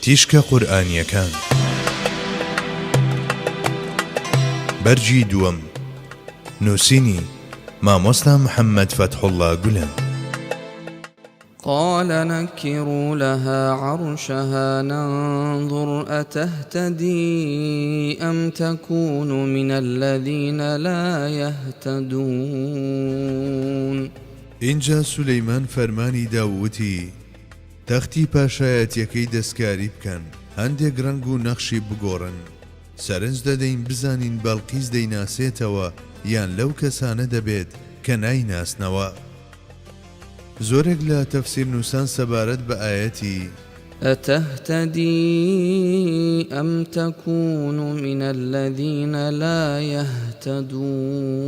تیشکە قورئانیەکان بەرگی دووەم نووسینی مامۆستا محەممەد فەتحوڵڵا گولەن. قال نكروا لها عرشها ننظر أتهتدي أم تكون من الذين لا يهتدون. ئینجا سولەیمان فەرمانی دا و وتی، تەختی پاشایەتیەکەی دەستکاری بکەن، هەندێک ڕەنگ و نەخشی بگۆڕن، سەرنج دەدەین بزانین بەڵقیس دەیناسێتەوە یان لەو کەسانە دەبێت کە نایناسنەوە. زۆرێک لە تەفسیر نووسان سەبارەت بە ئایەتی. أتهتدی أم تکون من الذین لا یهتدون.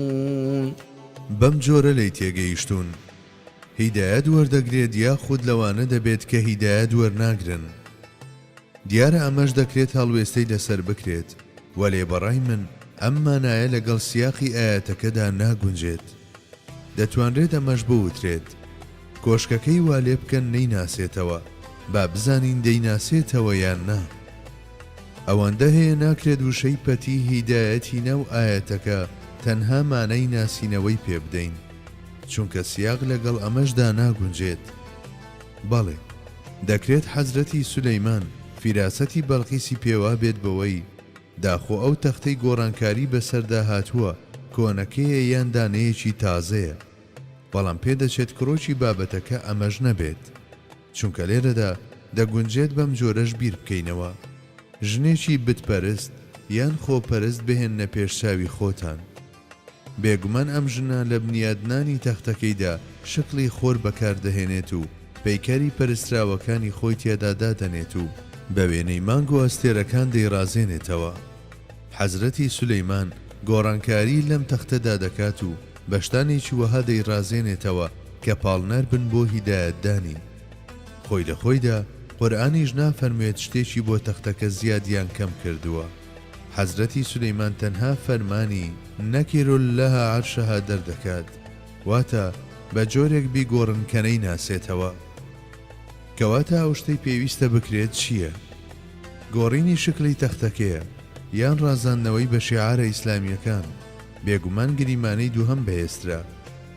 بەم جۆرە لێی تێگەیشتوون. هیدایەت وەردەگرێت یاخود لەوانە دەبێت کە هیدایەت وەرناگرن. دیارە ئەمەش دەکرێت هەڵوێستەی لەسەر بکرێت، وەلێ بەڕای من ئەم مانایە لەگەڵ سیاقی ئایەتەکەدا ناگونجێت. دەتوانرێت ئەمەش بوترێت، کۆشکەکەی وا لێبکەن نەیناسێتەوە، با بزانین دەیناسێتەوە یان نا. ئەوەندە هەیە ناکرێت وشەی پەتی هیدایەتی ناو ئایەتەکە تەنها مانای ناسینەوەی پێ بدەین، چونکە سیاق لەگەڵ ئەمەشدا ناگونجێت. بەڵێ، دەکرێت حەزرەتی سولەیمان فیراسەتی بەڵقیسی پێوابێت بەوەی داخۆ ئەو تەختەی گۆڕانکاری بەسەردا هاتووە کۆنەکەیە یان دانەیەکی تازەیە، بەڵام پێدەچێت کرۆکی بابەتەکە ئەمەش نەبێت. چونکە لێرەدا دەگونجێت بەم جۆرەش بیر بکەینەوە، ژنێکی بتپەرست یان خۆپەرست بهێننە پێش چاوی خۆتان. بێگومان ئەم ژنە لە بنیادنانی تەختەکەیدا شکڵی خۆر بەکار دەهێنێت و پەیکەری پەرستراوەکانی خۆی تیادا دادەنێت و بە وێنەی مانگ و ئەستێرەکان دەیڕازێنێتەوە. حەزرەتی سولەیمان گۆڕانکاری لەم تەختەدا دەکات و بە شتانێکی وەها دەیڕازێنێتەوە کە پاڵنەر بن بۆ هیدایەتدانی. خۆی لە خۆیدا قورئانیش نافەرموێت شتێکی بۆ تەختەکە زیاد یان کەم کردووە. حەزرەتی سولەیمان تەنها فەرمانی، نکر لها عرشها، دەردەکات، واتە، بە جۆرێک بیگۆڕن کە نەیناسێتەوە. کەواتە ئەو شتەی پێویستە بکرێت چییە؟ گۆڕینی شکڵی تەختەکەیە، یان ڕازاندنەوەی بە شیعارە ئیسلامییەکان؟ بێگومان گریمانەی دووهەم بەهێزترە.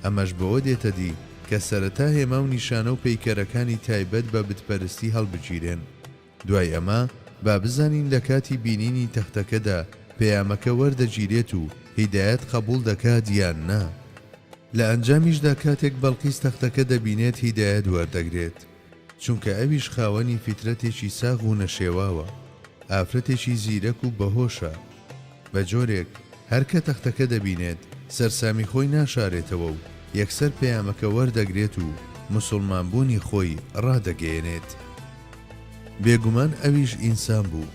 ئەمەش بەوە دێتە دی کە سەرەتا هێما و نیشانە و پەیکەرەکانی تایبەت بە بتپەرستی هەڵبگیرێن. دوای ئەمە با بزانین لە کاتی بینینی تەختەکەدا پەیامەکە وەردەگیرێت و هیدایەت قەبوڵ دەکات یان نا. لە ئەنجامیشدا کاتێک بەڵقیس تەختەکە دەبینێت هیدایەت وەردەگرێت. چونکە ئەویش خاوەنی فیترەتێکی ساغ و نەشێواوە. ئافرەتێکی زیرەک و بەهۆشە. بە جۆرێک هەر کە تەختەکە دەبینێت سەرسامی خۆی ناشارێتەوە و یەکسەر پەیامەکە وەردەگرێت و موسوڵمان بوونی خۆی ڕادەگەیەنێت. بێگومان ئەویش ئینسان بوو.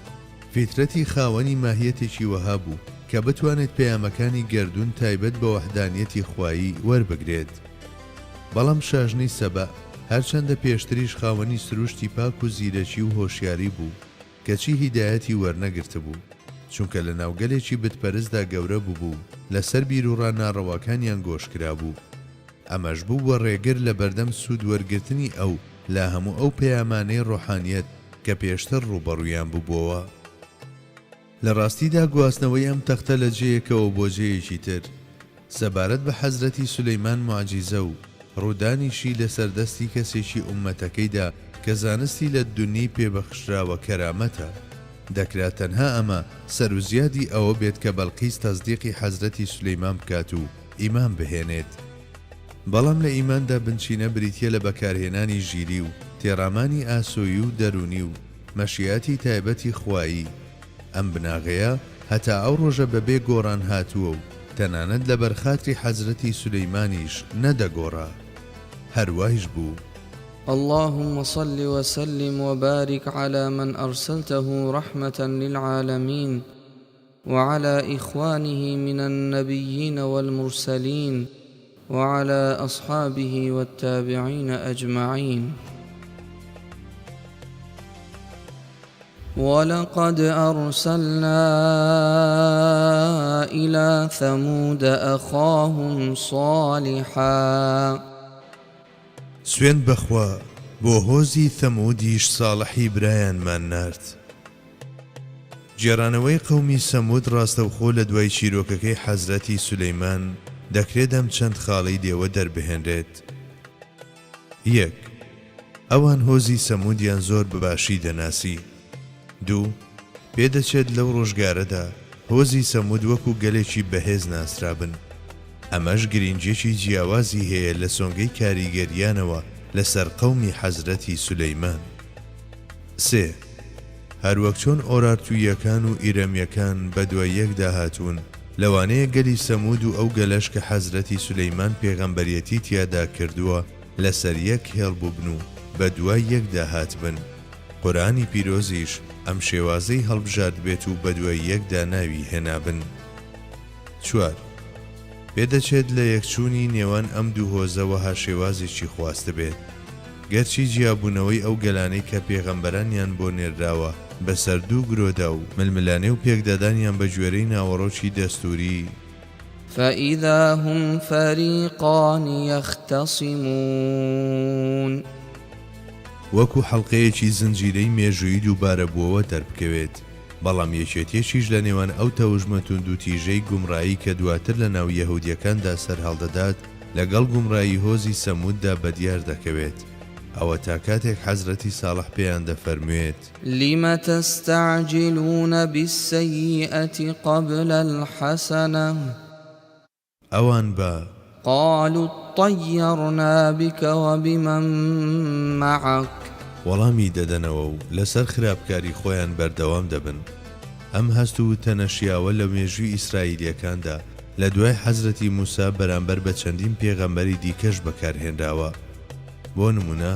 فیترەتی خاوەنی ماهیەتێکی وەها بوو کە بتوانێت پەیامەکانی گەردوون تایبەت بە وەحدانیەتی خوایی وەربگرێت. بەڵام شاژنی سەبەء هەرچەندە پێشتریش خاوەنی سروشتی پاک و زیرەکی و هۆشیاری بوو، کەچی هیدایەتی وەرنەگرتبوو، چونکە لە ناو گەلێکی بتپەرستدا گەورە بووبوو و لەسەر بیروڕا ناڕەواکانیان گۆش کرابوو. ئەمەش بووبووە ڕێگر لە بەردەم سوود وەرگرتنی ئەو لە هەموو ئەو پەیامانەی ڕۆحانیەت کە پێشتر ڕووبەڕوویان ببووەوە. لە ڕاستیدا گواستنەوەی ئەم تەختە لە جێیەکەوە بۆ جێیەکی تر سەبارەت بە حەزرەتی سولەیمان موعجیزە و ڕوودانیشی لەسەر دەستی کەسێکی ئوممەتەکەیدا کە زانستی لەدونی پێ بەخشراوە کەرامەتە. دەکرا تەنها ئەمە سەروزیادی ئەوە بێت کە بەلقیس تەسدیقی حەزرەتی سولەیمان بکات و ئیمان بهێنێت. بەڵام لە ئیماندا بنچینە بریتیە لە بەکارهێنانی ژیری و تێڕامانی ئاسۆیی و دەروونی و مەشیئەتی تایبەتی خوایی، ئەم بناغەیە هەتا ئەو ڕۆژە بەبێ گۆڕان هاتووە و تەنانەت لەبەر خاتری حەزرەتی سولەیمانیش نەدەگۆڕا. هەر وایش بوو. اللهم صل وسلم وبارک علی من ارسلته رحمة للعالمین وعلی اخوانه من النبیین والمرسلین وعلی اصحابه والتابعین اجمعین. ولقد ارسلنا الی ثمود اخاهم صالحا. سوێند بەخوا. بۆ هۆزی ثەموودیش ساڵحی برایانمان نارد. گێڕانەوەی قەومی سەموود ڕاستەوخۆ لە دوای چیرۆکەکەی حەزرەتی سولەیمان دەکرێت ئەم چەند خاڵەی لێوە دەربهێنرێت. یەک، ئەوان هۆزی سەموودیان زۆر بە باشی دەناسی. دوو، پێدەچێت لەو ڕۆژگارەدا هۆزی سەموود وەکو گەلێکی بەهێز ناسرابن. ئەمەش گرینگیەکی جیاوازی هەیە لە سۆنگەی کاریگەریانەوە لەسەر قەومی حەزرەتی سولەیمان. سێ، هەروەک چۆن ئۆرارتووییەکان و ئیرەمییەکان بەدوای یەکدا هاتوون، لەوانەیە گەلی سەموود و ئەو گەلەش کە حەزرەتی سولەیمان پێغەمبەریەتی تیادا کردووە لەسەر یەک هێڵ بووبن و بەدوای یەکدا هاتبن. قورئانی پیرۆزیش ئەم شێوازەی هەڵبژاردبێت و بەدوای یەکدا ناوی هێنابن. چوار، پێدەچێت لە یەکچوونی نێوان ئەم دوو هۆزە وەها شێوازێکی خواستبێت. گەرچی جیابوونەوەی ئەو گەلانەی کە پێغەمبەرانیان بۆ نێرراوە بەسەر دوو گرۆدا و ململانێ و پێکدادانیان بە گوێرەی ناوەڕۆکی دەستووری، فإذا هم فریقان یختصمون. وەکو حەڵقەیەکی زنجیرەی مێژوویی دووبارەبووەوە دەربکەوێت، بەڵام یەکێتیەکیش لە نێوان ئەو تەوژمە توندوتیژەی گومڕایی کە دواتر لە ناو یەهودیەکاندا سەرهەڵدەدات لەگەڵ گومڕایی هۆزی سەموددا بەدیار دەکەوێت. ئەوەتا کاتێک حەزرەتی ساڵح پێیان دەفەرموێت. لم تستعجلون بالسیئة قبل الحسنە. ئەوان بە. قالوا اطیرنا بک وبمن معک. وەڵامی دەدەنەوە و لەسەر خراپکاری خۆیان بەردەوام دەبن. ئەم هەست و وتە نەشیاوە لە مێژووی ئیسرائیلیەکاندا لە دوای حەزرەتی موسا بەرامبەر بە چەندین پێغەمبەری دیکەش بەکارهێنراوە. بۆ نموونە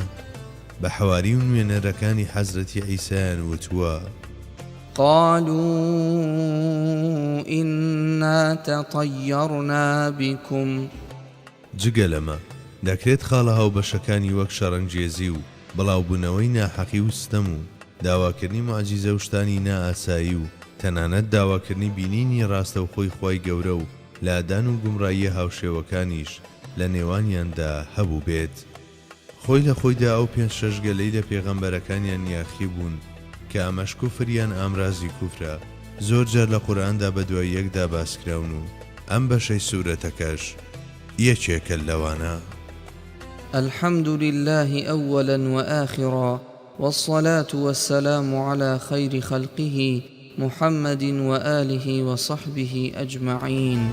بە حەواری و نوێنەرەکانی حەزرەتی عیسایان وتووە. قالوا انا تطیرنا بکم. جگە لەمە، دەکرێت خاڵە هاوبەشەکانی وەک شەڕەنگێزی و بڵاوبوونەوەی ناحەقی و ستەم و داواکردنی موعجیزە و شتانی نائاسایی و تەنانەت داواکردنی بینینی ڕاستەوخۆی خوای گەورە و لادان و گومڕاییە هاوشێوەکانیش لە نێوانیاندا هەبووبێت. خۆی لە خۆیدا ئەو پێنج شەش گەلەی لە پێغەمبەرەکانیان یاخی بوون کە ئەمەش کوفر یان ئامرازی کوفرە زۆر جار لە قورئاندا بەدوای یەکدا باسکراون و ئەم بەشەی سورەتەکەش یەکێکە لەوانە. الحمد للە اولا وآخرا والصلاة والسلام علی خیر خلقه محمد وآله وصحبه اجمعین.